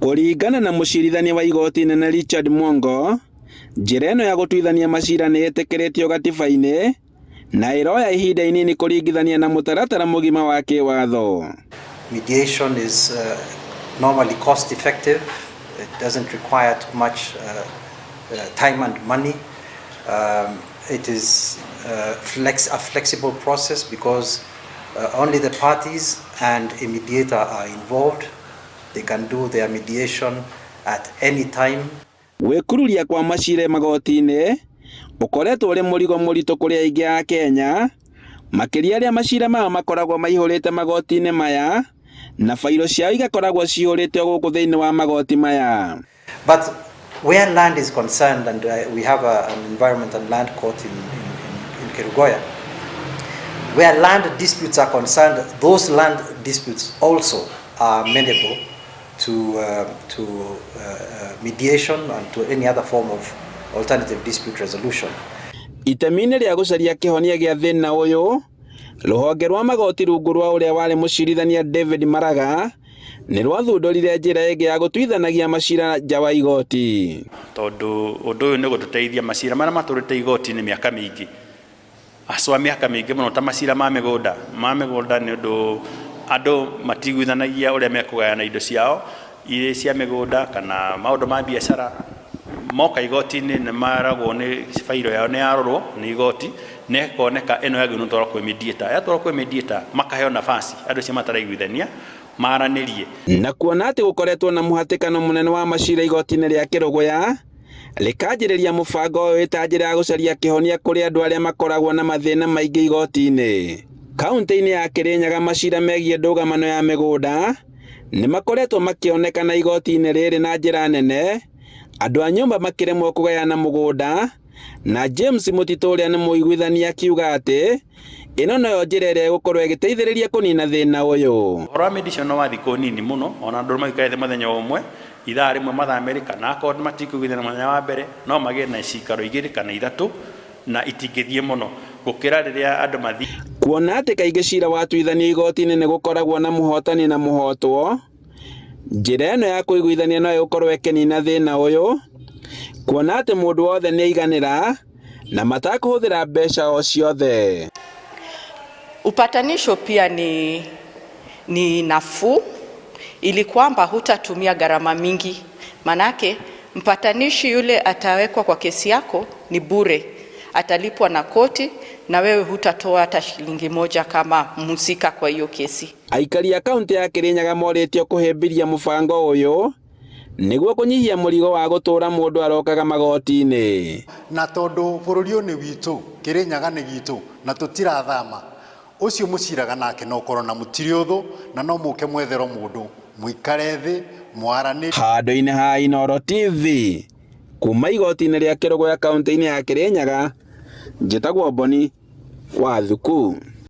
Kũringana na mũcirithania wa igoti inene Richard Mwongo, njĩra ĩno ya gũtuithania macira nĩ ĩtĩkĩrĩtio gatiba-inĩ na ĩroya ihinda inini kũringithania na mũtaratara mũgima wa kĩwatho. Mediation is normally cost effective. It doesn't require too much time and money. It is a flexible process because only the parties and a mediator are involved. They can do their mediation at any time. Gwĩkururia kwa macira magoti-inĩ ũkoretwo ũrĩ mũrigo mũritũ kũrĩ aingĩ a Kenya, makĩria arĩa macira mao makoragwo maihũrĩte magoti-inĩ maya na bairo ciao igakoragwo cihũrĩte o gũkũ thĩinĩ wa magoti maya. But where land is concerned, and we have an environment and land court in Kerugoya, where land disputes are concerned, those land disputes also are amenable to mediation and to any other form of alternative dispute resolution. Itemi-inĩ rĩa gũcaria kĩhonia gĩa thĩna ũyũ, rũhonge rwa magoti rungu rwa ũrĩa warĩ mũcirithania David Maraga nĩ rwathundũrire njĩra ĩngĩ ya gũtuithanagia macira nja wa igoti. Tondũ ũndũ ũyũ nĩ gũtũteithia macira marĩa matũrĩte igoti-inĩ mĩaka mĩingĩ, acwa mĩaka mĩingĩ mũno, ta macira ma mĩgũnda, nĩ ũndũ andũ matiguithanagia ũrĩa mekũgayana indo ciao irĩ cia mĩgũnda kana maũndũ ma biacara. Moka igoti-inĩ nĩ maragwo nĩ bairo yao nĩ yarorwo nĩ igoti na ĩkoneka ĩno yagĩrĩirwo gũtwarwo kwĩ mediator. Yatwarwo kwĩ mediator, makaheo nafasi andũ acio mataraiguithania maranĩrie. Na kuona atĩ gũkoretwo na mũhatĩkano mũnene wa macira igoti-inĩ rĩa Kĩrũgũya, rĩkanjĩrĩria mũbango ũyũ ĩta njĩra ya gũcaria kĩhonia kũrĩ andũ arĩa makoragwo na mathĩna maingĩ igoti-inĩ. Kaunti-inĩ ya Kĩrĩnyaga, macira megiĩ ndũgamano ya mĩgũnda nĩ makoretwo makĩonekana igoti-inĩ rĩrĩ na njĩra nene, andũ a nyũmba makĩremwo kũgayana mũgũnda, na James Mũtitũ ũrĩa nĩ mũiguithania akiuga atĩ ĩno noyo njĩra ĩrĩa ĩgũkorwo ĩgĩteithĩrĩria kũnina thĩna ũyũ. Ũhoro wa mediation no wa thikũ nini mũno, ona andũ maikarĩte mũthenya ũmwe, ithaa rĩmwe, mathaa 2, kana akorwo matikũiguithania mũthenya wa mbere, no magĩe na cikaro 2 kana 3 na itingĩthiĩ mũno gũkĩra rĩrĩa andũ mathiĩ. Kuona atĩ kaingĩ cira watuithanio igoti-inĩ nĩ gũkoragwo na mũhotani na mũhotwo, njĩra ĩno ya kũiguithania no ĩgũkorwo ĩkĩnina thĩna ũyũ, kuona atĩ mũndũ wothe nĩ aiganĩra na matakũhũthĩra mbeca o ciothe. Upatanisho pia ni nafuu ili kwamba hutatumia gharama mingi, manake mpatanishi yule atawekwa kwa kesi yako ni bure, atalipwa na koti na wewe hutatoa hata shilingi moja kama mhusika kwa hiyo kesi. Aikari a kaunti ya Kirinyaga morĩtio kũhĩmbĩria mũbango ũyũ nĩguo kũnyihia mũrigo wa gũtũũra mũndũ arokaga magoti-inĩ. Na tondũ bũrũri ũyũ nĩ witũ, Kĩrĩnyaga nĩ gitũ na tũtirathama, ũcio mũciraga nake no ũkorwo na mũtirĩ ũthũ na no mũke mwetherwo mũndũ mũikare thĩ mwaranĩrie. Handũ-inĩ ha Inooro TV, kuma igoti-inĩ rĩa Kĩrũgũya kaunti-inĩ ya Kĩrĩnyaga, njĩtagwo Boni wa Thuku.